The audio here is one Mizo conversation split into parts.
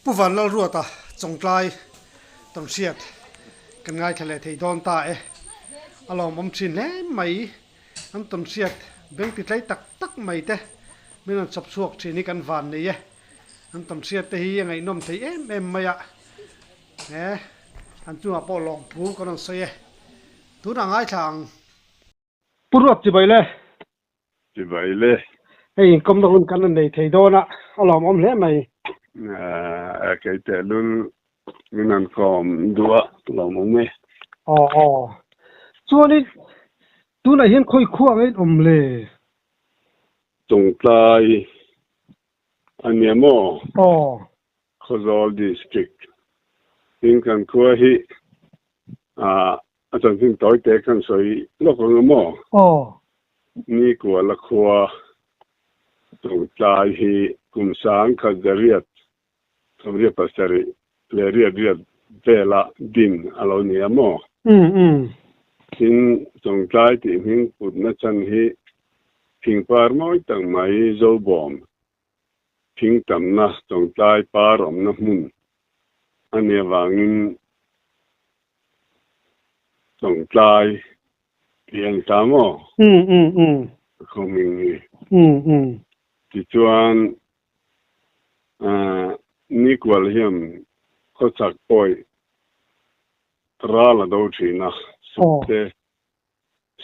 Pu Vanlalruata Chawngtlai tawnhriat kan ngaithla leh thei dawn ta e. A lawmawm thin hle mai. An tawnhriat beng ti tlai tak tak mai te min rawn chawp chhuak thin hi kan van nei e. An tawnhriat te hi a ngaihnawm thei em em mai a. He an chungah pawh lawmthu kan rawn sawi e. Tunah ngaithla ang. Pu Ruat chibai le. Chibai le. Hei inkawmna hun kan rawn nei thei dawn a, a lawmawm hle mai. A kei tehlul min rawn kawm duh a, lawmawm e. Aw aw. Chuanin tunah hian khawi khua ang a inawm le? Chawngtlai a nia maw? Aw. Khawzawl District. Tin kan khua hi a chanchin tawi te kan sawi lawk ang a maw? Aw. Nikuala khua Chawngtlai hi kum sang khat zariat sawmriat pasarih leh riat riat vela din a lo ni a maw? Umm umm. Tin Chawngtlai tih hming putna chan hi thingpar mawi tak mai Zobawm Thing tamna Chawngtlai par awmna hmun a nih avangin Chawngtlai tih a ni ta maw? A khaw hming hi. Tichuan Nikual hian khawchhak pawih ral a do thin a, Sukte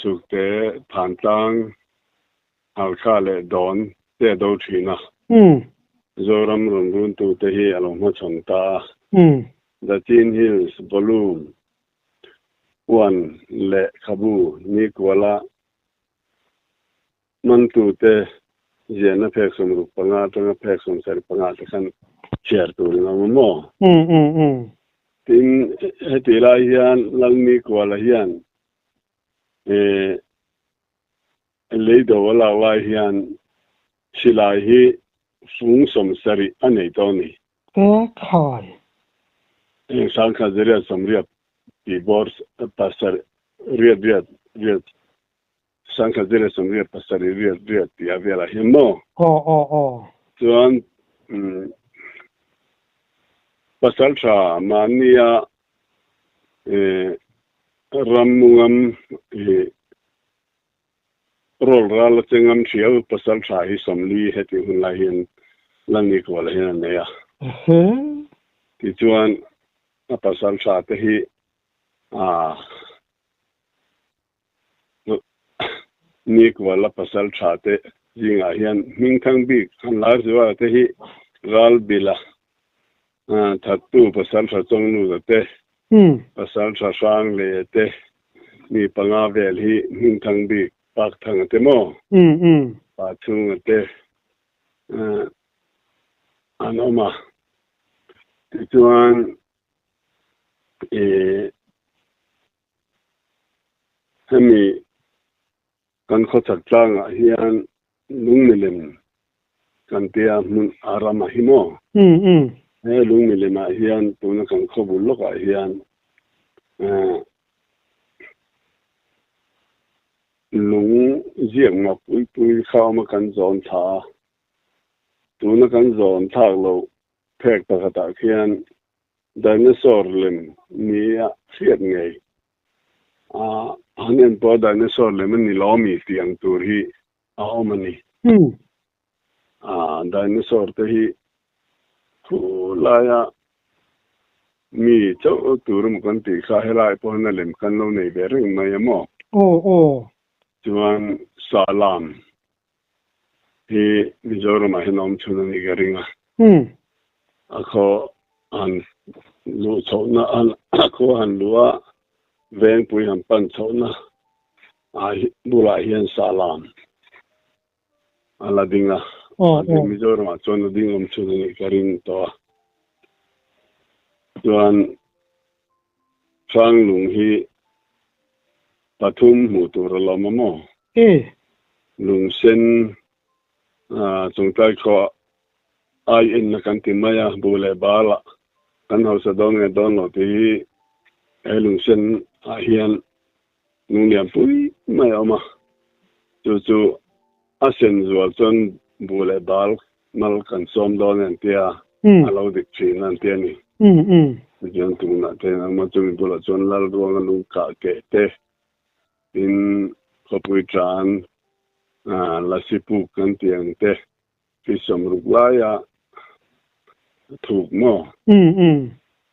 Sukte, Thantlang, Halkha leh Dawn te a do thin a. Zoram rawn runtute hi a lo hmachhawn ta a. The Chin Hills Volume 1 lehkhabu nikuala mantute ziahna phek 65 atanga phek 75 te khan chhiar turin a awm a maw? Tin, hetih lai hian Lalnikuala hian Lei do a lak lai hian silai hi fung 70 a nei tawh a ni. E khai. Heng sangkhat zariat sawmriat tih bawr pasarih riat riat riat sangkhat zariat sawmriat pasarih riat riat tih a velah hian maw? Aw aw aw. Chuan pasaltha mahnia Ram ngam hi rawl ral a che ngam thiau pasal tha hi 40 heti hun lai hian Lalnikuala hian a nei a. Tichuan a pasal tha te hi Nikuala pasal tha te zingah hian hmingthang bik han lar zuala te hi Ralbila Thattu pasal tha Chawngnuta te, pasal tha Hranglea te, mi panga vel hi hmingthang bik Pakthanga te maw? Pachhunga te an awm a. Tichuan hemi kan khawchhak tlangah hian lungmilem kan tia hmun a ram a hi maw? He lungmilem ah hian tuna kan khaw bul lawkah hian lung ziak mak pui pui kha awm a kan zawn thla a, tuna kan zawn thlak loh phek pakhatah khian Dinosaur lem ni a hriat ngei a, han en pawh dinosaur lem a ni lo ami tih ang tur hi a awm a ni. A, dinosaur te hi thu laia mi chauh tur emaw kan tih kha helai pawh hian a lem kan lo nei ve reng mai a maw? Aw aw. Chuan Salam hi Mizoramah hian a awm chhun a nih ka ring a. A khaw han luh chhohna a khaw han luh a vengpui han pan chhohna ah bulah hian Sahlam a la ding a. Mizoramah chuan a ding awm chhun a nih ka ring tawh a. Chuan Hranglung hi pathum hmuh tur a lawm a maw? Lungsen Chawngtlai khaw ai enna kan ti mai a, bu leh bal ah kan hausa dawn nge dawn lo tih hi he lungsen ah hian lunglian pui mai a awm a, chu chu a sen zual chuan bu leh bal mal kan sawm dawn e an ti a. A lo dik thin an ti a ni. Tichuan tunah te nangmah chumi bulah chuan Lalruanga lung kah keh te, tin khawpui tan Lasi puk kan tih ang te, Fi sawmruk laia thuk maw?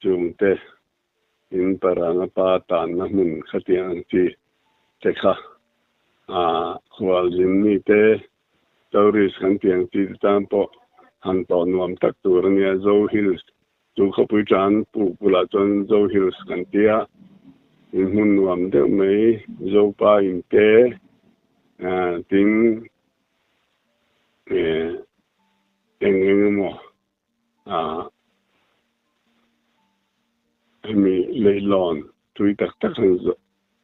Chung te in paranga pa tanna hmun khatiang ang chi te kha a khualzin mi te tourist kan tih ang chi te tan pawh han tawh nuam tak tur a nia. Zo Hills chu khawpui tan puk bulah chuan Zo Hills kan tia in hmun nuam deuh mai Zopa in te tin Eng eng emaw hemi leihlawn tui tak tak han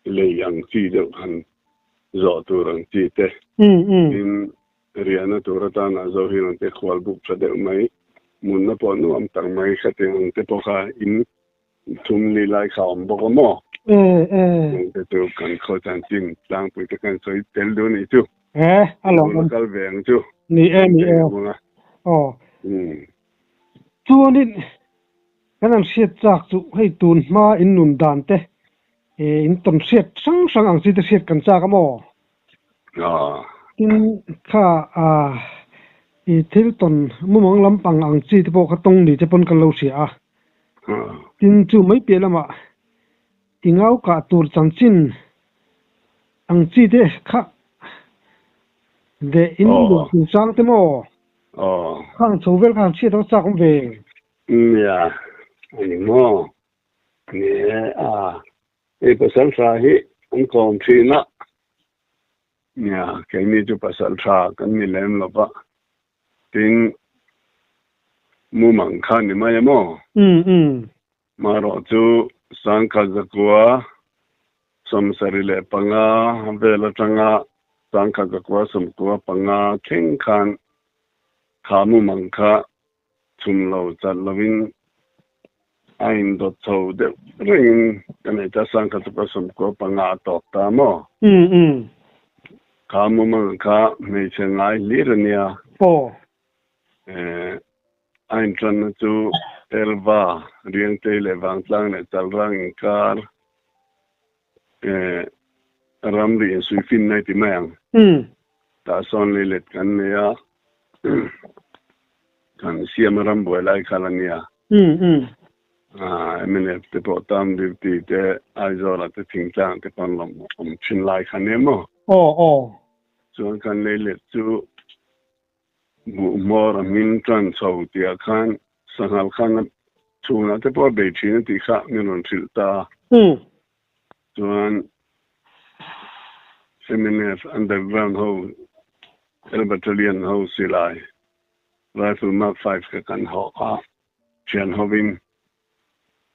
lei ang chi deuh han zawh tur ang chi te tin riahna tur atana Zohil ang te khual buk tha deuh mai munna pawh nuam tak mai khatiang ang te pawh kha in Thum li lai kha awm bawk a maw? Chung te chu kan khaw chanchin tlangpui te kan sawi tel duh anih chu. E, a lawm awm. Kal ve ang chu. Ni e, ni e. Aw. Chuanin kan han hriat chak chu hei tun hma in nun dan te in tawn hriat hrang hrang ang chi te hriat kan chak a maw? Tin kha i thil tawn mumang lampang ang chi te pawh kha tawng ni te pawn kan lo hria a. Tin chu mai piah lamah i ngau kah tur chanchin ang chi te kha leh in luh tur chang te maw? Khang chho vel kha han hriat ang chak awm ve. Nia, a ni maw? Ni e a. Hei pasal tha hi an kawm thin a, nia keini chu pasal tha kan ni lem lo va, tin mumang kha ni mai a maw? Marawh chu Sangkhat zakua 75 vel atanga Sangkhat zakua 95 thleng khan kha mumang kha chhun lo chat lovin a indawt chho deuh rengin ka nei ta Sangkhat chu ka 95 a tawp ta maw? Kha mumang kha hmeichhe ngai hlir a nia. A intranna chu Elva, Riangtei leh Vangtlang leh Chalrang inkar ramri insuifinna i ti mai ang. Tah sawn leilet kan nei a, kan siam a ram buai lai kha la nia. Mnf te pawh town duty te Aizawlah te thingtlang te pawh an lawm awm thin lai kha nia maw? Chuan kan leilet chu Buhhmawr a hming tan chho tihah khan sanghal khan a chhunah te pawh a bei thin a tih kha min rawn hrilh ta a. Chuan mnf underground ho L Battalion ho silai Rifle Mark 5 kha kan hawh a, thian hovin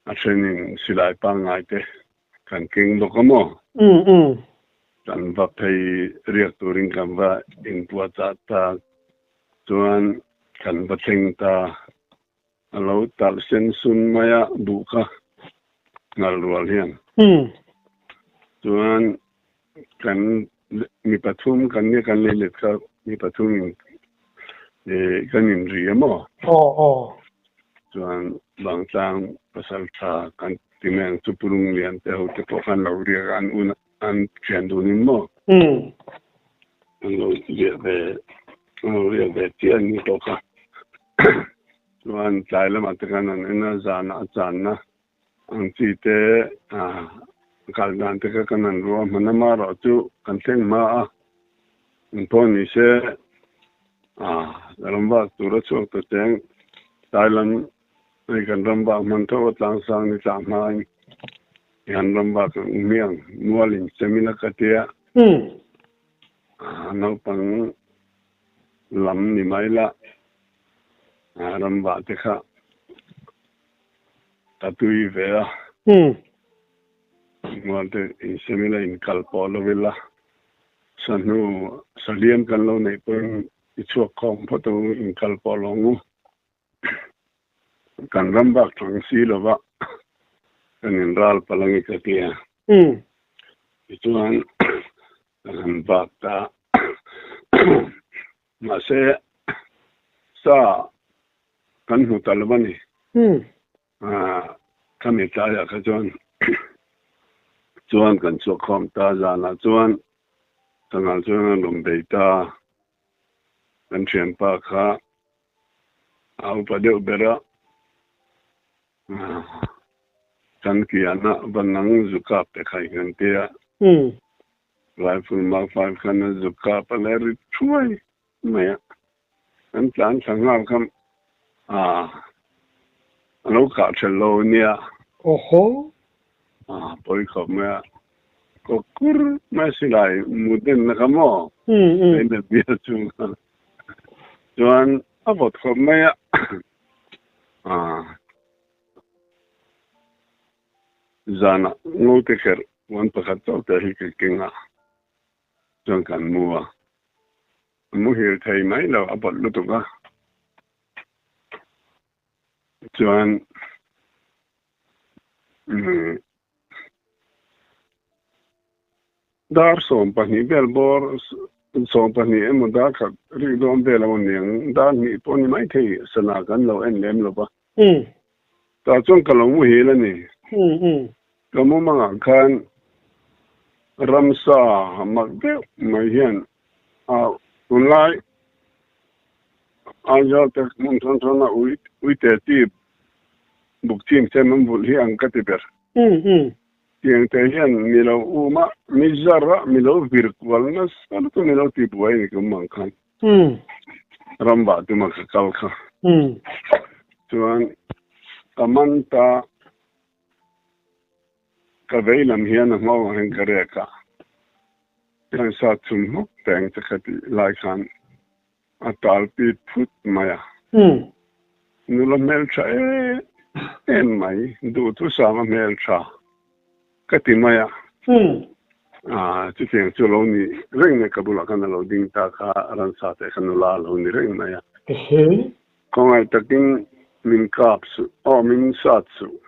A thenin silai pangngai te kan keng bawk a maw? Kan va phei riak turin kan va inpuah chah ta chuan kan va thleng ta. A lo talh sen sun mai a buh kha ngal rual hian. Chuan kan mi pathum kan nia kan leilet kha mi pathum in kan inri a maw? Chuan Vangtlang pasal tha kan ti mai ang chu Purung Lian te ho te pawh khan lo riak a an un an thian dun in maw? An lo riah ve an lo riak ve chiah an ni tawh kha. Chuan tlai lamah te khan an en a zanah a channa ang chi te kal dan te kha kan han ruah hman a marawh chu kan thleng hma a engpawh ni se ram vak tur a chhuak ta cheng tlai lam hei kan ram vak hman tho a tlang sang ni tlah hma in han ram vak ang hmiang mual in semina ka tia naupang lam ni mai la ram vah te kha. Ka tui ve a. Mual te insem ila inkal pawh lo ila sahnu sahliam kan lo neih pawhin i chhuak khawm phawt ang u inkal pawh lo ang u. Kan ram bak thang si lova kan inral palh ang i ka ti a. Tichuan kan han bak ta mahse sa. Kan hmu ta lo a ni. Khami tlaiah kha chuan chuan kan chhuak khawm ta zanah chuan Sanghal chuan an rawn bei ta. Kan thianpa kha a upa deuh ber a, kan kiana va nang zu kap te kha i ngan te a. Rifle Mark 5 khan a zu kap a le ri thuai mai a. Kan tlan thla nghal kha a lo kah thelh lo nia. Awhaw. A pawi khawp mai a. Kaw kur mai silai mu den na kha maw? Hei na bia chung kha. Chuan a vawt khawp mai a. Zanah ngote kherh puan pakhat chauh te hi ka keng a. Chuan kan mu a. A muhil thei mai lo, a bawlh lutuk a. Chuan dar 12 vel bawr, 12 emaw dar khat rik dawn vel emaw niang, dar hnih pawh ni mai thei sana kan lo en lem lo va. Tah chuan ka lo muhil a ni. Ka mumangah khan ramsa mak deuh mai hian a tunlai Aizawl te hmun hrang hranga ui uite chi buk chim chem an vulh hi ang ka ti ber. Tiang te hian mi lo um a, mi zar a, mi lo vir kual nasa lutuk mi lo ti buai a ni ka mumang khan. Ram vah tuma ka kal kha. Chuan ka man ta ka vei lam hian a nghawng ah hian ka rek a, hian sa chhum hmawk teng che kha tih lai khan a tal pit phut mai a. Nula hmeltha em em mai, duhthusam a hmeltha ka ti mai a. Chutiang chu lo ni reng mai, ka bulah khan a lo ding ta kha, ransa te kha nula a lo ni reng mai a. Khawngaih takin min kap suh, aw min sat suh,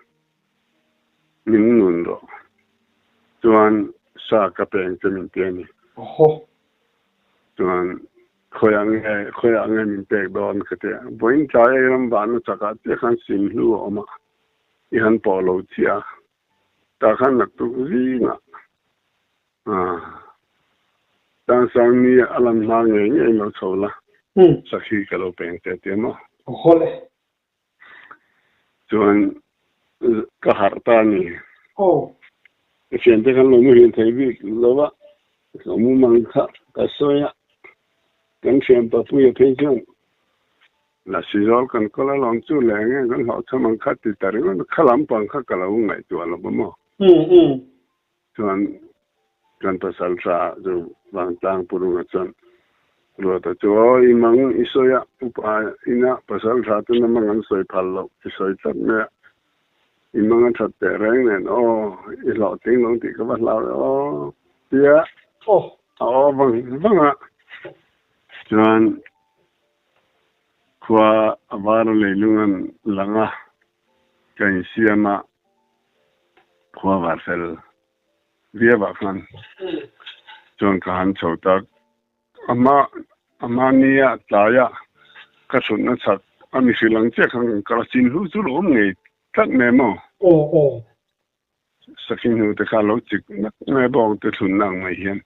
min nun rawh. Chuan sa ka peng che min ti a ni. Chuan khawiah nge, khawiah nge min pek dawn ka ti a. Vawiin tlai ei ram vahna chakah chiah khan sim hlu a awm a, i han pawh lo chiah a. Tah khan naktuk zingah Tlangsang ni a lan hma ngei ngei lo chho la, sakhi ka lo peng che tia maw? Aw le. Chuan ka harh ta a ni. Aw. Ka thiante khan lo muhil thei bik lo va, ka mumang kha ka sawi a, kan thian Papuia phei chuan Lasi zawl kan kawl alawm chu leh eng eng kan hlauh chham ang kha ti ta ringawt kha lampang kha ka lo ngaihtuah lo va maw? Chuan kan pasal tha chu vangtlang purunga chuan Ruata chu aw i mang i sawi a, upa ina pasal tha chu na mang an sawi phal loh i sawi tlat mai a, i mang a that teh reng nen aw i hlawhtling lo tih ka va hlau e aw tia a aw vang vang a chuan Khua a var leilung an lang a, ka insiam a, khua var fel viau ah khan chuan ka han chho tak. A hma a hma nia tlaia ka thutna chhak a mi hrilh ang chiah khan kan kal a, chin hlu chu lo awm ngei tlat mai maw? Aw aw. Sakhi hnu te kha lo chik nak mai bawk te thlun nak mai hian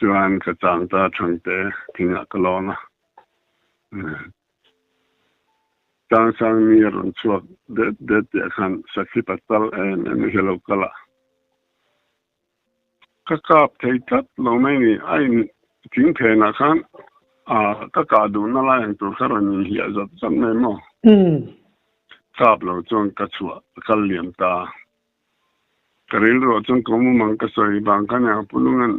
chuan ka chang ta thang te thingah ka lawn a. Tlang sang mi a rawn chhuak det det tih khan sakhi patal em em hi a lo kal a. Ka kap thei tlat lo mai ni, a in thing phenah khan ka kah duhna lai ang tur kha rawn inhliah zat zat mai maw? Kap lo chuan ka chhuah a kal liam ta. Ka rilruah chuan ka mumang ka sawi vang khan eng a pu lungan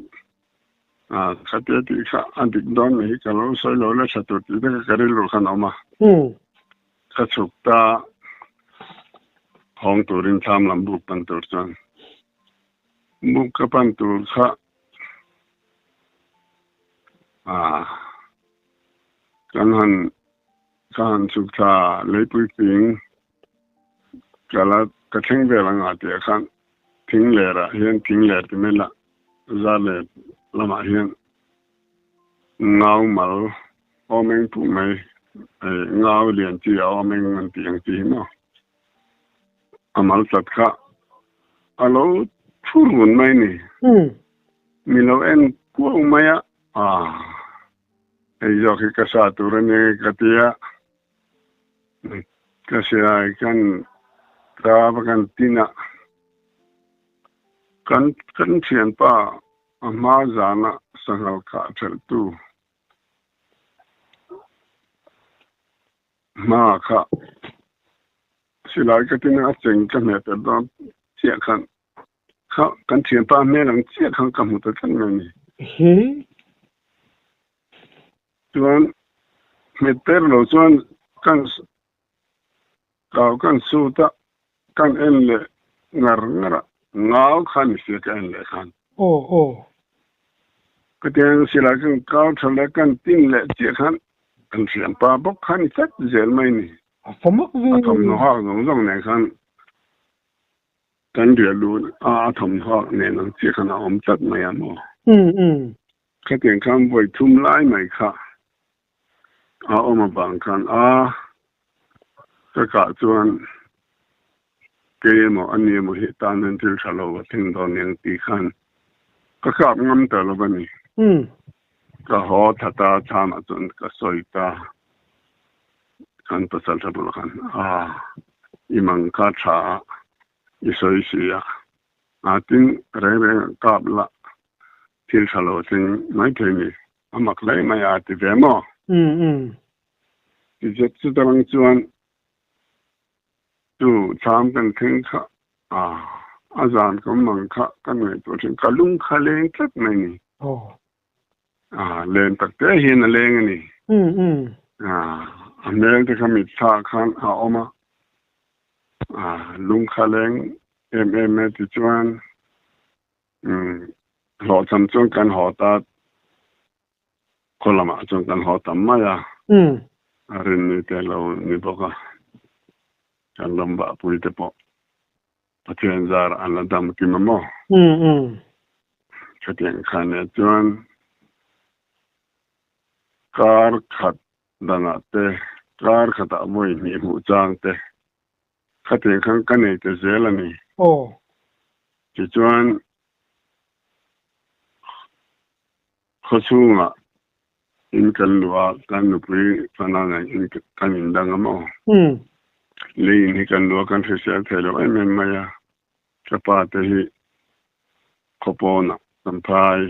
khatia tih kha a dik dawn mai hi ka lo sawi lo la tha tur tih te kha ka rilruah khan a awm a. Ka chhuk ta hawng turin thlam lam buk pan tur chuan. Buk ka pan tur kha kan han ka han chhuk thla leipui ping ka la ka thleng vel ang a tih ah khan thing ler ah hian thing ler ti mai la za ler lamah hian ngau mal awm eng puk mai. Ngau lian chi a awm eng an tih ang chi hi maw? A mal tlat kha a lo thu run mai ni. Mi lo en kuau mai a, ah hei zawk hi ka sa tur a nia ka ti a, ka silai kan kap a kan tin a, kan kan thianpa a hma zana sanghal kah thelhtu Hma kha silai ka tina a cheng ka hmeh tel dawn chiah khan kha kan thianpa hmel ang chiah khan ka hmu ta tlat mai a ni. Chuan hmet per lo chuan kan kau kan sut a, kan en leh ngar ngar a, ngau kha ni sia ka en leh khan. Aw aw. Ka tiang silai kan kau tha leh kan tin leh chiah khan kan hriampa bawk kha ni tlat zel mai ni. A famak ve. A thawmhnaw hak zawng zawng nen khan kan riah lut a, a thawmhnaw hak nen ang chiah khan a awm tlat mai a maw. Umm umm. Khatiang khan vawi thum lai mai kha a awm avang khan a ka kah chuan kei emaw a ni emaw hi tan hian thil tha lo a thleng dawn eng tih khan ka kap ngam ta lo a ni. Ka haw tha ta chhamah chuan ka sawi ta khan pasal tha bulah khan a i mang kha tha a i sawi si a, a tin reng reng a kap lah thil tha lo thleng mai thei ni. A mak hle mai a ti ve maw? Ti zet chu tarang chuan chu thlam kan thleng kha a a zan ka mang kha kan ngaihtuah thin ka lung kha leng tlat mai ni. A len tak te hian a leng a ni. A a hmel te kha mitthla khan a awm a, a lung kha leng em em e ti chuan Hlawhchham chuan kan haw ta, khaw lamah chuan kan haw tam mai a, a rinni te lo ni bawk a, kan lam vahpui te pawh Pathian zarah an la dam kim a maw? Khatiang khan nia chuan kar khat danah te, kar khatah vawi hnih hmuh chang te Khatiang khan ka nei ta zel a ni. Aw. Tichuan, khawchhungah in kan luh a, kan nupui fana nen in kan indang a maw? Lei in hi kan luh a, kan hrisel thei lo em em mai a. Ka pa te hi khawpawnah Champhai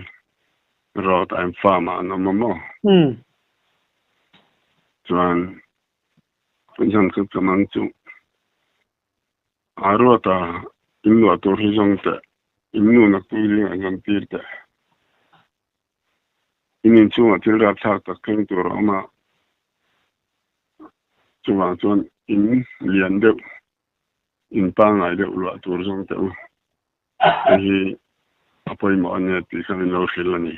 road ah in farm ah an awm a maw? Chuan Zan khat ka mang chu a ruat a, in luah tur hi zawng teh, in nu nak tu zingah zan tir teh. In inchhungah thil rapthlak tak thleng tur a awm a, chuvang chuan in lian deuh, in pangngai deuh luah tur zawng teh u. Hei hi a pawimawh a nia tih kha min lo hrilh a ni.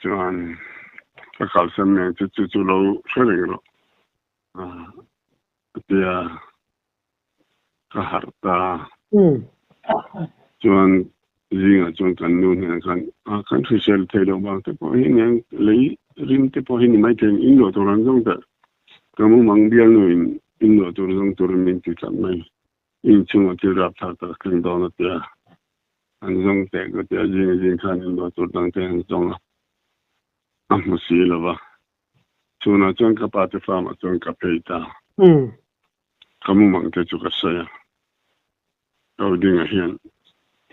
Chuan ka kalsan nen chu chu chu lo hre reng rawh a tia ka harh ta. Chuan zingah chuan kan nu hnenah khan kan hrisel thei loh vang te pawh hi nia lei rim te pawh hi ni maithei in luah tur an zawng teh ka mumang bialnu in in luah tur zawng turin min ti tlat mai. Inchhungah thil rapthlak tak a thleng dawn a tia, an zawng teh ka tia, zing zing khan in luah tur dang te an zawng a, a hmu si lo va. Chhunah chuan ka pa te farm ah chuan ka phei ta. Ka mumang te chu ka sawi a, ko dingah hian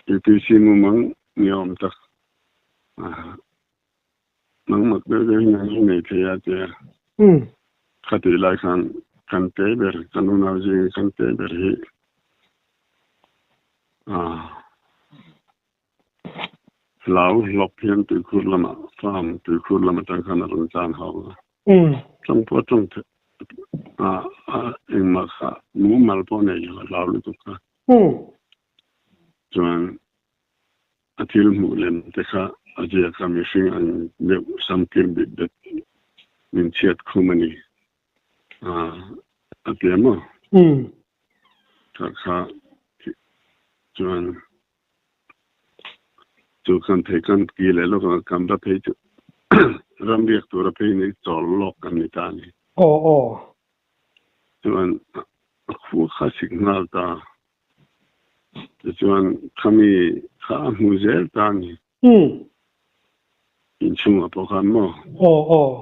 UPC mumang ni awm tak nangmah deuh deuh hian an nei thei a tia. Khatih lai khan kan te ber, kan unau zinga kan te ber hi hlau hlawp hian tuikhur lamah farm tuikhur lam atang khan a rawn tlan hau a. Tawng pawh tawng theih engmah kha mumal pawh nei lo a hlau lutuk kha. Chuan A thil hmuh lem te kha a ziak a, mihring ang deuh samkir bit bet min chhiat khum a ni a ti a maw? Kha kha chuan chu kan thei kan ki leh lawk ang kan va phei chu. Ramriak tura phei nei chawl lawk kan ni ta a ni. Aw aw. Chuan a khua kha sik nghal ta. Tichuan khami kha a hmu zel ta a ni. Umm. Inchhungah pawh khan maw? Aw aw.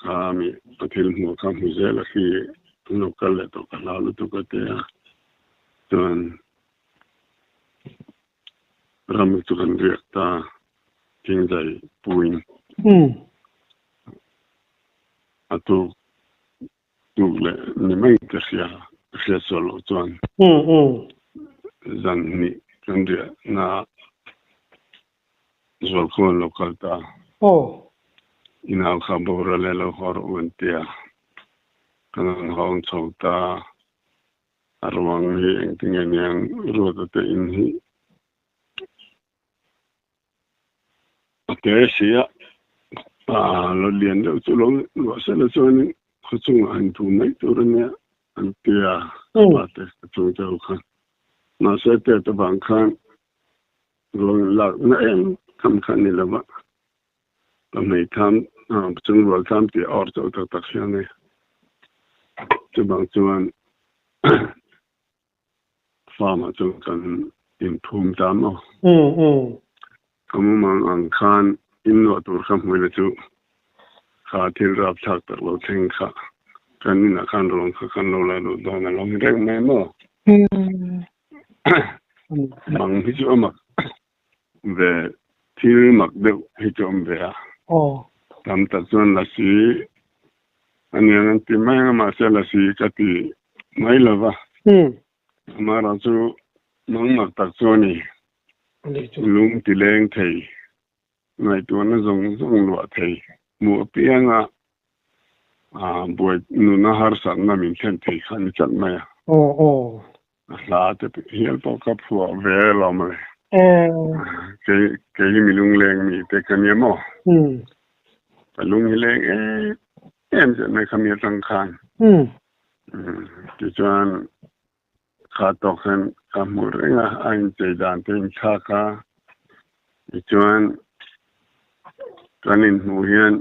Kha mi a thil hmuh kha hmu zel a khi an lo kal leh tawh ka hlau lutuk a tia. Chuan Ram chu kan riak ta thingzai puin. Umm. A tuk tuk leh ni mai ka hria, ka hriat sual loh chuan. Umm umm. Zan hnih kan riah na zual khaw an lo kal ta. Aw. I nau kha boral e lo haw rawh u an ti a. Kan rawn hawng chho ta. A ruang hi engtinge niang Ruata te in hi a te si a, a lo lian deuh chu lo luah sela chuanin khaw chungah han thu mai tur a nia an ti a, ka pa te ka chhungte ho khan. Mahse tet avang khan ruang in lak na em tham kha a ni lo va, ka hmeitham chung rual tham tih a awr chauh tak tak hian e. Chuvang chuan farm ah chuan kan inphum ta maw? Ka mumang ang khan innuah tur kha hmuina chu kha thil rapthlak tak lo thleng kha kan inah khan ruang kha kan lo la luh dawn a lo ni reng mai maw? Mang hi chu a mak ve thil mak deuh hi chu awm ve a. Tam tak chuan lasi a niang an ti mai ang a mahse lasi ka ti mai lo va. Amaherawh chu mang mak tak chu a ni. Lung ti leng thei, ngaihtuahna zawng zawng luah thei, hmuh apianga buai nuna harsatna min thlen thei kha a ni chat mai a. A hla te hial pawh ka phuah ve lo mawle. Kei kei hi mi lungleng mi te ka nia maw? Ka lung hi leng em em zet mai kha mi atang khan. Tichuan kha tawk hian ka hmu reng a, a inchei dan te inthlak a. Tichuan kan inhmuh hian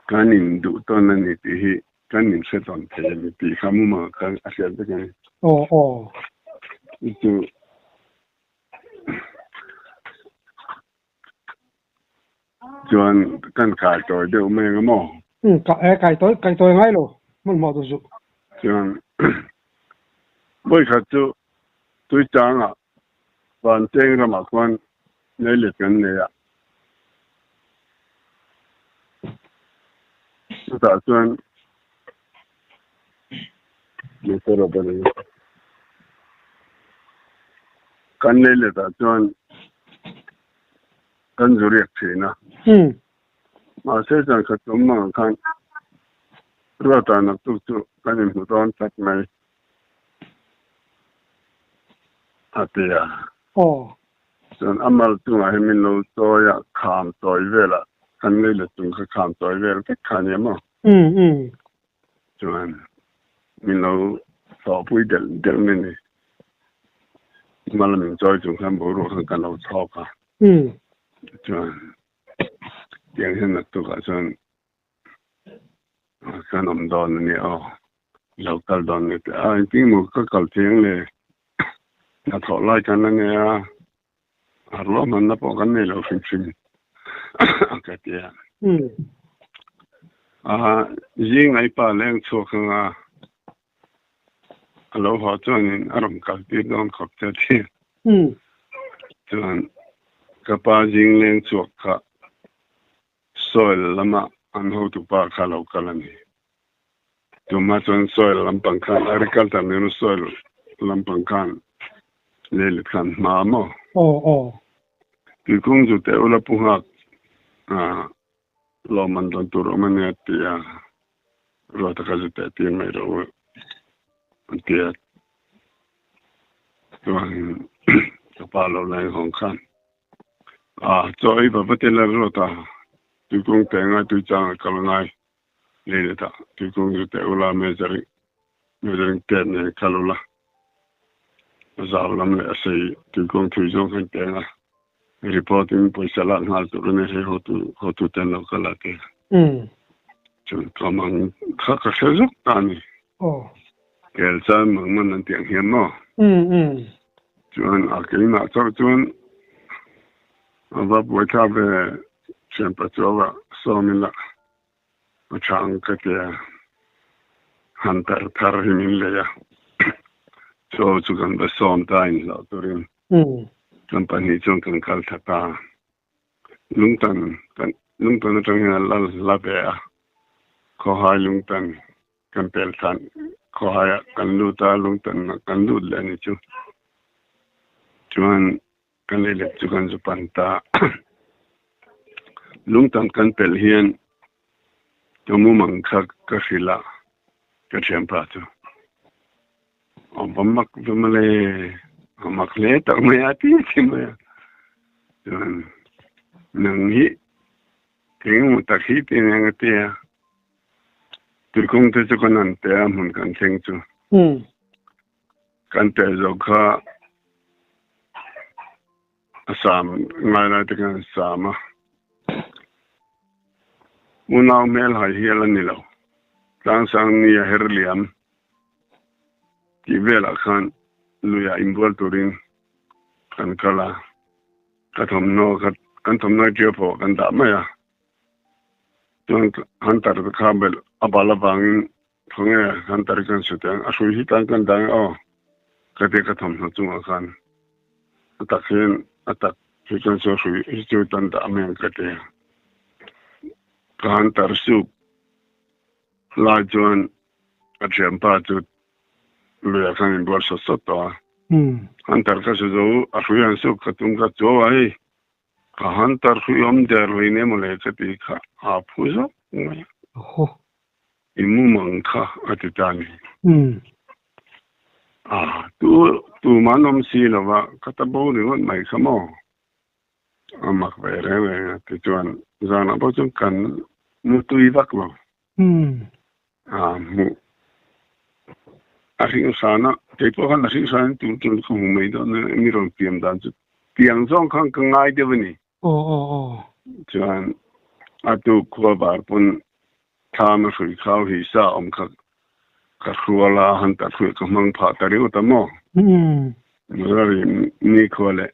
Kan induh tawn a ni tih hi kan inhre tawn thei a ni tih kha mumang khan a hriat vek a ni. Aw aw. Chu chuan kan kai tawi deuh mai ang maw? Umm ka e kai tawi kai tawi ngai lo hmanhmawh duh zuh. Chuan vawikhat chu Tuichangah Vanteng ramah khuan leilet kan nei a, chutah chuan kan leiletah chuan kan zu riak thin a, mahse zan khat tum mangah khan Ruata naktuk chu kan inhmu dawn tlat mai. A ti a. Aw. Chuan a mal chungah hian min lo chawi a, kham chawi velah kan lei let chung kha kham chawi vel vek kha a nia maw? Umm umm. Chuan min lo sawhpui delh delh mai ni. Mal min chawi chung khan boruak khan kan lo chhawk a. Umm. Chuan tiang hian naktukah chuan Kan awm dawn a nia aw, lo kal dawn ni teh a, engtin maw ka kal chiang le, hnathawh lai kan la nei a, a ruahmanna pawh kan nei lo hrim hrim ka ti a. A zing ai pa leng chhuak anga a lo haw chuanin a rawn kal tir dawn khawp che a ti. Chuan ka pa zing leng chhuak kha Soil lama an hotupa kha lo kal a ni. Tuma chuan soil lampang khan agriculture nena soil lampang khan leilet khan hma maw? Aw aw. Tuikung chu teh ula pu nghak lawmman dawn tur awm a nia ti a, ruata kha zu teh tir mai rawh u an ti a. Chuan ka pa lo la inhawng khan A chaw ei va va te la rawt a, tuikung te ngai tui chang a kal ngai lei leh ta, tuikung chu teh ula measuring measuring tape nen kal ula, a zau lam leh a sei tuikung thui zawng khan teng a. Report in pawisa lak nghal tur a ni hei hotu hotu ten lo kal a ti. Chuan ka mang kha ka hre zawk ta a ni. Kel chuan mang man an tih ang hian maw? Chuan a keimah chauh chuan a va buaithlak ve thianpa chu a sawm ila a tha ang ka ti a, han tar thar hi min lei a, chaw chu kan va sawm ta inhlauh turin kan pahnih chuan kan kal thla ta. Lungtan kan Lungtan atang hian a lal hla ve a, Khawhai Lungtan kan pel thlan Khawhaiah kan lut a, Lungtan kan lut leh a ni chu. Chuan Kan lei let chu kan zu pan ta. Lungtam kan pelh hian ka mumang kha ka hrilh a, ka thianpa chu a va mak ve mawle, a mak hle tak mai a ti ti mai a. Chuan nang hi engemaw tak hi ti eng a ti a, tuikawng te chu kan han pe a hmun kan thleng chu. Kan tel zawk kha a sam ngai lai te khan a sam a, unau hmel hai hial a ni lo, tlangsang ni a her liam tih velah khan luiah inbual turin kan kal a, ka thawmhnaw kha kan thawmhnaw ṭiau pawh kan dah mai a, chuan Hunter te kha belh a bal avangin Khawnge kan tar kan su teng a hrui hi tan kan dang e aw ka ti ka thawmhnaw chungah khan a tak hian a tak hi chuan chu a hrui hi chu tan dah mai ang ka ti a ka han tar suk lai chuan ka thianpa chu luiah khan inbual sawt sawt tawh a han tar ka su zo a hrui han suk ka tum kha chuau a hei ka han tar hrui awm der hlui ne mawle ka ti kha a phu zawk mai a. I mumang kha a ti ta ni. A, tu, tumah an awm si lo va, ka ta bo ringawt mai kha maw? A mak ve reng reng a, tichuan zanah pawh chuan kan mu tui vak lo. A, hmuh a hringhran a, kei pawh khan a hringhran in tur tur ka hmu mai dawn a, mi rawn piam dan chu tiang zawng khan ka ngai deuh a ni. Aw aw aw. Chuan a tuk khua var pawn thlam a hrui khau hi sa awm kha ka hrual a, han ta hruih ka hmang phah ta ringawt a maw? Nula ri nikhua leh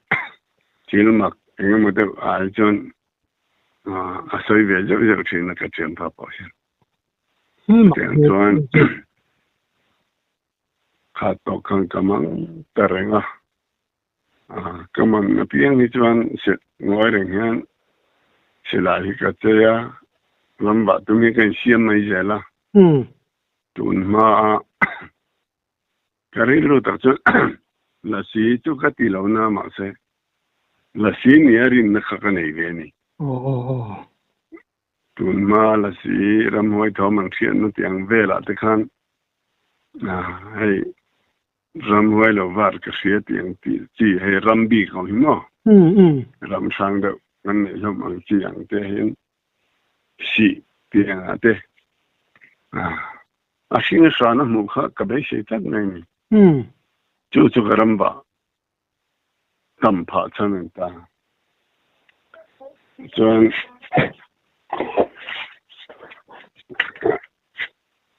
thil mak eng emaw deuh ai chuan a sawi ve zeuh zeuh thin a ka thian pha pawh hian. Chutiang chuan khat tawh khan ka mang ta reng a. Ka man apiang hi chuan ngawi reng hian silai hi ka chei a, ram vah tum hi ka insiam mai zel a. Tun hmaa ka rilru tak chuan lasi chu ka ti lo na mahse lasi nia rinna kha ka nei ve a ni. Tun hmaa lasi ramhuai thawm an hriatna tih ang velah te khan hei Ramhuai lo var ka hria tih ang tih chi hei ram bik ho hi maw? Ram hrang deuh kan neih hlawm ang chi ang te hian sih tih engah te a hring hran a hmuh kha ka beisei tlat mai a ni. Chu chu ka ram vah tam phah chhan an ta. Chuan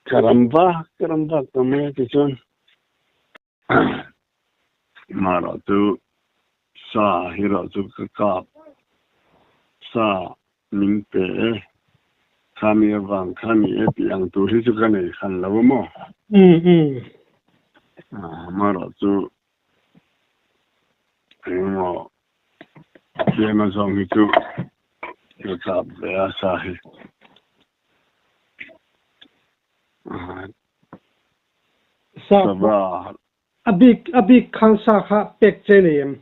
Ka ram vak ka ram vak ta mai a tichuan marawh chu sa hi rawh chu ka kap sa min pe e khami avang khami e tih ang tur hi chu ka nei hran lo a maw marawh chu engemaw tlem azawng hi chu ka kap ve a sa hi. Sa a bik a bik khan sa kha pek che nei em?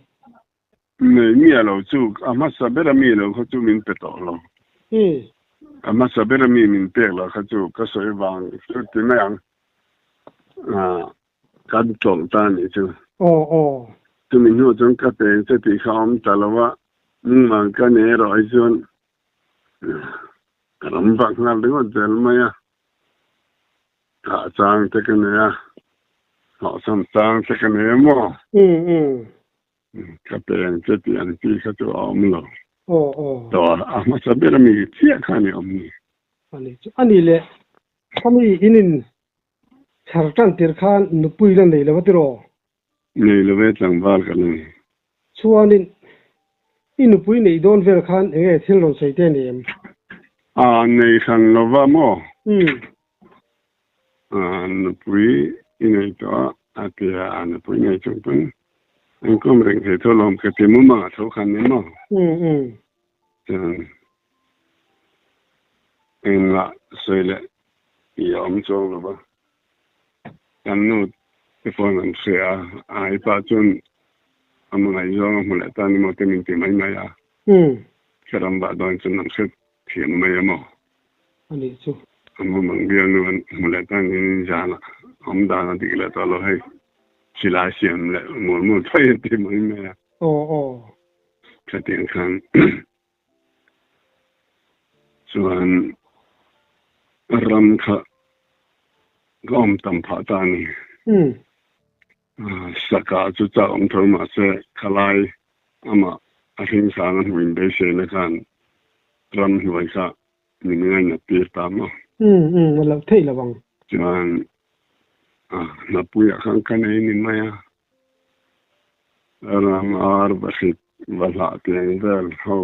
Nei miah lo chu a hmasa ber a mi lo kha chu min pe tawh lo. A hmasa ber a mi min pek lo kha chu ka sawi vang chu ti mai ang. Kan tlawlh ta a nih chu. Aw aw. Chumi hnu chuan ka peng che tih kha a awm ta lo a, mumang ka nei erawh hi chuan Ka ram vak nghal ringawt zel mai a, thah chang te ka nei a, hlawhchham chang te ka nei a maw? Ka pe ang che tih ang chi kha chu a awm lo. Aw aw. Dawr a hmasa ber ami chiah kha a ni awm ni. A ni chu. A ni le, khami in in chhar tan tir khan nupui la nei lo a tiraw? Nei lo ve tlangval ka la ni. Chuanin i nupui neih dawn vel khan eng nge thil rawn sawi te ni em? A nei hran lo va maw? Umm. A nupui i nei tawh a, a ti a, a nupui nei chung pawn an kawm reng thei tho lawm ka ti mumang a tho khan ni maw? Umm umm. Chuan engmah sawi leh tih a awm chuang lo va, kan nu te phone an hria a, a i pah chuan a hmangaihzawng a hmu leh ta ni maw te min ti mai mai a, ka ram vah dawn chuan an hre thiam mai a maw? A nih chu. A mumang bialnu an hmu leh ta niin zan a awm dan a dik leh tawh lo hei, silai siam leh mul mul thai a ti mai mai a. Aw aw. Khatiang khan chuan ram kha ka awm tam phah ta a ni. Saka chu chak awm tho mahse khalai amah a hringsang a hmuh inbeiseina khan ramhnuai kha min ngainat tir ta maw? Umm, a loh theih lo ang. Chuan hnapuiah khan ka nei ni mai a. Ram ar va hrit va hlah tiang vel ho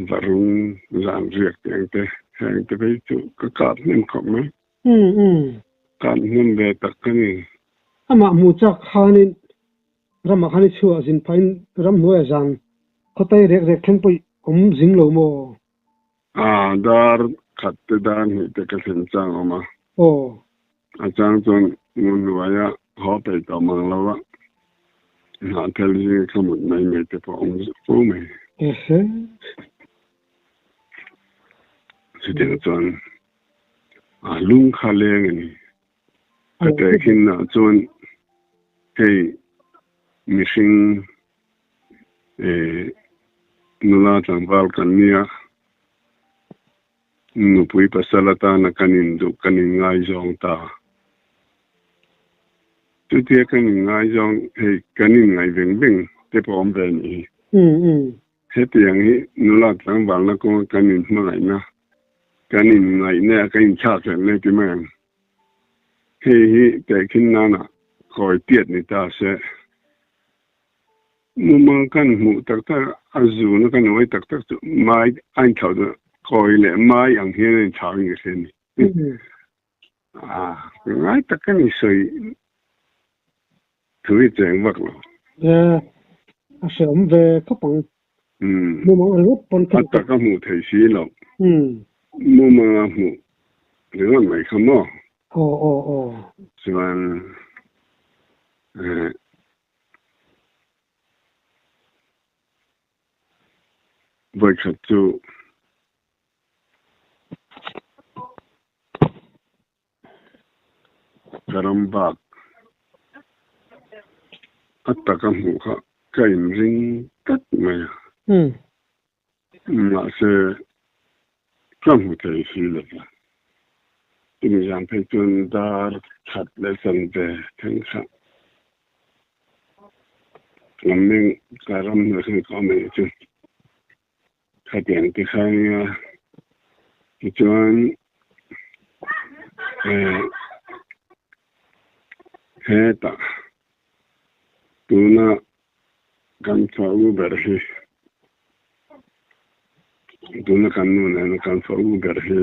va rung zan riak tiang te heng te phei chu ka kap hnem khawp mai. Kap hnem ve tak ka ni. Amah hmu chak khanin ramah khan i chhuah zin phahin ramhnuaia zan khawtai rek rek thleng pawh i awm zing lo maw? A, dar khat te dar hnih te ka thlen chang awm a. Aw. A chang chuan ngun hnuaia haw peih tawh mang lo a, hnahthel zinga ka mut mai mai te pawh awm fo mai. Ehe. Chutiang chuan a lung kha leng a ni. Ka tehkhinna chuan hei mihring nula tlangval kan nia, nupui pasal atana kan induh kan inngaizawng ta. Chutia kan inngaizawng hei kan inngaih veng veng te pawh awm ve anih hi. Hetiang hi nula tlangvalna kawnga kan inhmangaihna, kan inngaihna, kan inthlakhlelhna ti mai ang. Hei hi tehkhin nana kawi piat ni ta se. Mumang kan hmuh tak tak a zuna kan uai tak tak chu mai a inthlauh chu kawi leh mai ang hian a inthlau in ka hria a ni. A ngai tak ka ni sawi thu hi cheng vak lo. A hreawm ve khawp ang. Mumang ringawt pawn A tak a hmuh theih si lo. Mumang a hmuh ringawt mai kha maw? Aw aw aw. Chuan Vawikhat chu ka ram bak a taka hmuh kha ka inring tlat mai a. Mahse, ka hmu thei si lo va. Chumi zan phei chuan dar khat leh chanve thleng kha lam meng ka ram hnuai khan ka awm eih chu. Khatiang te kha nia. Tichuan hetah tuna kan fa u ber hi tuna kan nu nena kan fa u ber hi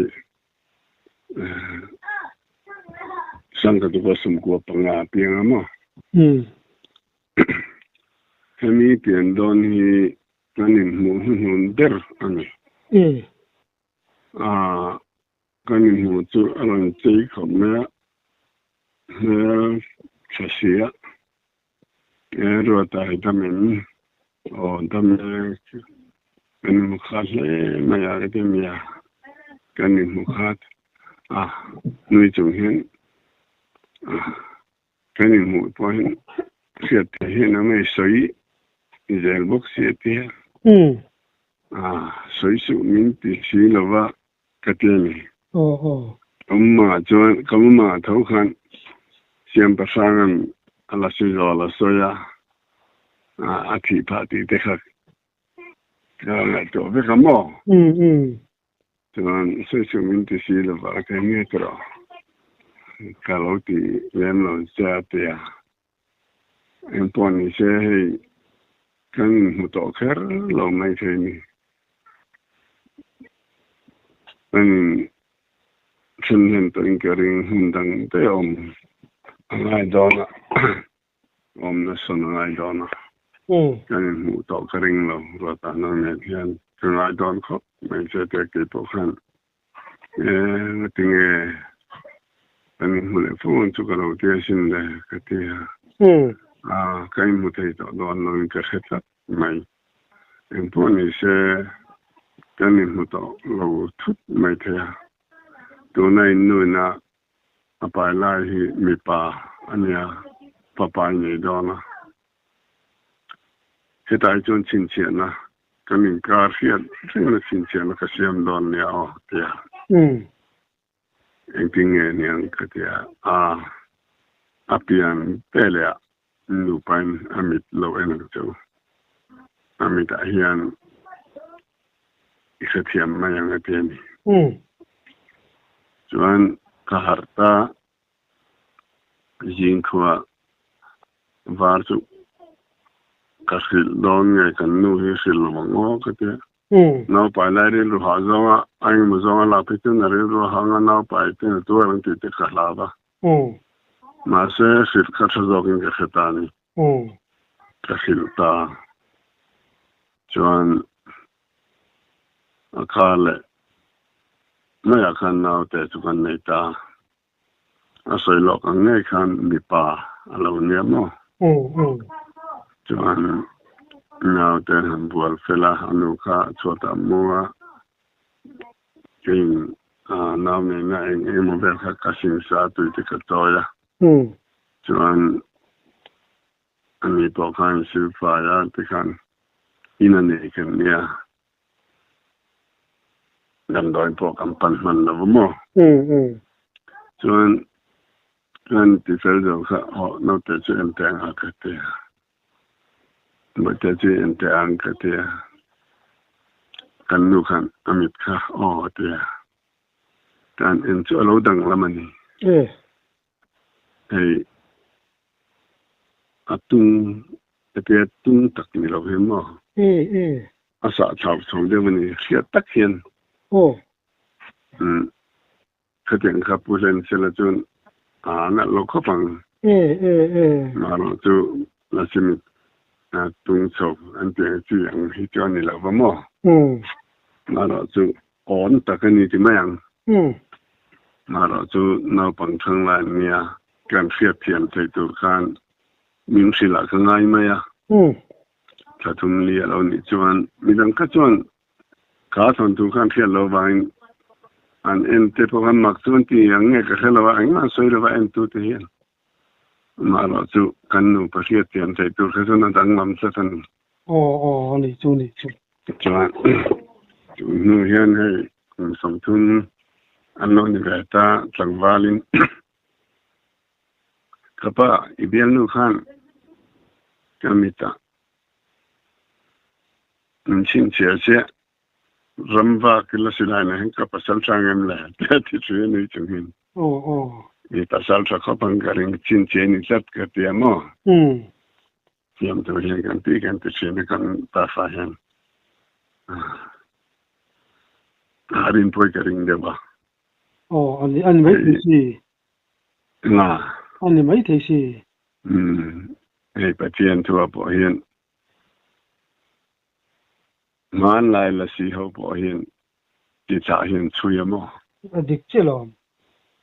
Sangkatupa sawmkua panga a piang a maw? Hemi pian dawn hi kan inhmuh hnuhnun ber a ni. Kan inhmuh chu a rawn chei khawp mai a, hmel tha si a, e Ruata hi dam em? Aw dam e, kan inhmu khat hle mai a ka ti nia, kan inhmu khat a, nui chung hian a. Kan inhmuh pawh hian hriat theih hian a ngei sawi zel bawk si a ti a. Sawi suh min ti si lo va ka ti a ni. Ka mumangah chuan ka mumangah tho khan Siam Pasranga'n a la si zawl a sawi a. A thih phah tih te kha ka ngaihtuah vek a maw? Chuan sawi chu min ti si lo va, ka nge ta rawh. Ka lo ti lem lo che a ti a. Engpawh ni se hei kan inhmu tawh kher lo mai thei ni. Kan in then hlen tawhin ka ring hmun dang daih a awm a ngai dawn a. Awmna sawn a ngai dawn a, kan inhmuh tawh ka ring lo. Ruata nang nen hian ka ngai dawn khawp mai che te keipawh khan e ngatinge kan inhmu leh fo ang chu ka lo ti asin le ka ti a, a ka inhmu thei tawh dawn lo in ka hre tlat mai. Engpawh ni se kan inhmu tawh lo thut mai thei a, tuna innuina A pai lai hi mipa a nia, fapa i nei dawn a. Hetah hi chuan chhinchhiahna kan inkar hriat rengna chhinchhiahna ka siam dawn nia aw tia. Engtin nge niang ka tia a, a pian ve leh ah nupain a mit lo en ang chu. A mitah hian i hrethiam mai ang a ti a ni. Chuan ka harh ta zing khua var chu ka hrilh dawn nge kan nu hi hrilh lo ang aw ka ti a. Naupai lai rilru hah zawnga a engemaw zawnga lak phei chuan a rilru a hang a, naupai ten a tuar ang tih te ka hlau a. Mahse hrilh kha tha zawkin ka hre ta a ni. Ka hrilh ta. Chuan a kha leh maiah khan naute chu kan nei ta. A sawi lawk ang ngei khan mipa a lo nia maw? Chuan naute han bual fel a, a nu kha chhuatah a mu a. Keiin nau neihna eng emaw vel kha ka singsa tui te ka chawi a. Chuan ani pawh khan silfai a tikhan in a nei kan nia. Damdawi pawh kan pan hman lo va maw? Chuan kan tifel zo kha aw naute chu en teh ang a ka ti a. Naute chu en teh ang ka ti a. Kan nu khan a mit kha aw a ti a. Kan en chu a lo danglam a ni. Hei a tung hetia tung tak ni lo hi maw? A sah chau chho deuh a ni hriat tak hian. Umm khatiang kha Pu Hlensela chuan a nalh lo khawp ang. Marawh chu Lachimit tung chho an tih ang chi ang hi chu a ni lo va maw? Marawh chu Awn tak a ni ti mai ang. Marawh chu naupang thang lai an nia, kan hriat thiam theih tur khan min hrilh ah ka ngai mai a. Thla thum li a lo nih chuan midang kha chuan ka thawn tur khan hriat lo vangin an en te pawh khan mak chu an ti ang nge ka hre lo a, engmah an sawi lo va en tu te hian. Marawh chu kan nupa hriat thiam theih tur kha chuan a danglam tlat a ni. Aw aw a ni chu ni chu. Chuan chu hnu hian hei kum 30 an lo ni ve ta tlangvalin ka pa i bialnu khan ka mitah min chhinchhiah chiah ram vak ila silai na hian ka pasal tha ngem le te a ti thui a nui chung hian. Aw aw. I pasal tha khawp ang ka ring chhinchhiah ni tlat ka ti a maw? Siam tur hian kan tih kan ti thin a kan pafa hian a rin pawi ka ring deuh a. Aw a ni a ni mai thei si. Nga. A ni mai thei si. Umm hei Pathian thu ah pawh hian hmanlai lasi ho pawh hian chi chah hian chhui a maw? A dik chiah lo.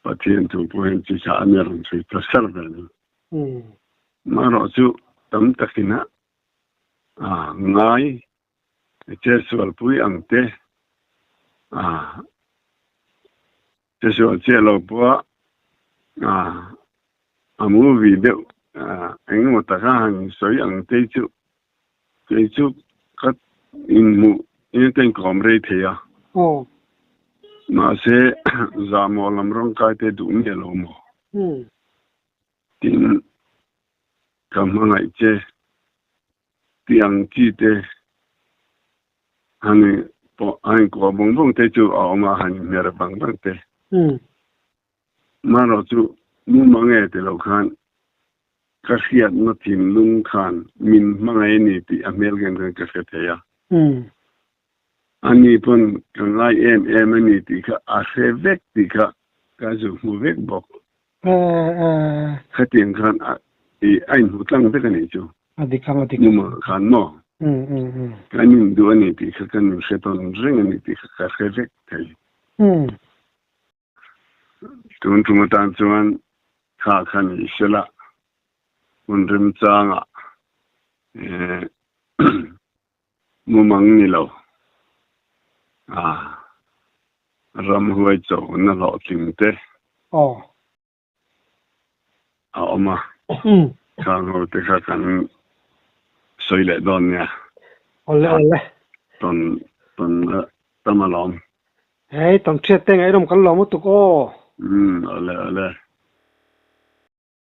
Pathian thu pawh hian chi chah a nia rawn chhui ta ser ve ni. Marawh chu tam takin a ngai chesualpui ang te, chesual chiah lo pawha a movie deuh engemaw taka han sawi ang te chu kei chu ka inhmuh in ka inkawm rei thei a. Mahse zahmawh lam rawngkai te duh miah lo maw? Tin, ka hmangaih che. Tiang chi te han in pawh han in kuah vawng vawng te chu a awm a, han in hmer vang vang te. Marawh chu mumang e ti lo khan ka hriatna thinlung khan min hmangaih a ni tih a hmel khan khan ka hre thei a. Ani pawn ka ngai em em a ni tih kha a hre vek tih kha ka zu hmu vek bawk. Khatiang khan a i a inhmu tlang vek a nih chu. A dik ang a dik. Mumah khan maw? Kan induh a ni tih kha kan inhre tawn reng a ni tih kha ka hre vek thei. Tun tum atan chuan kha kha ni sela hun remchangah mumang ni lo a ramhuai chona hlawhtling te a awm a, khang ho te kha kan sawi leh dawn nia. Awle awle. Tawn tawn tam alawm. Hei tawn thiat te ngaih rawm kan lawm lutuk aw. Umm awle awle.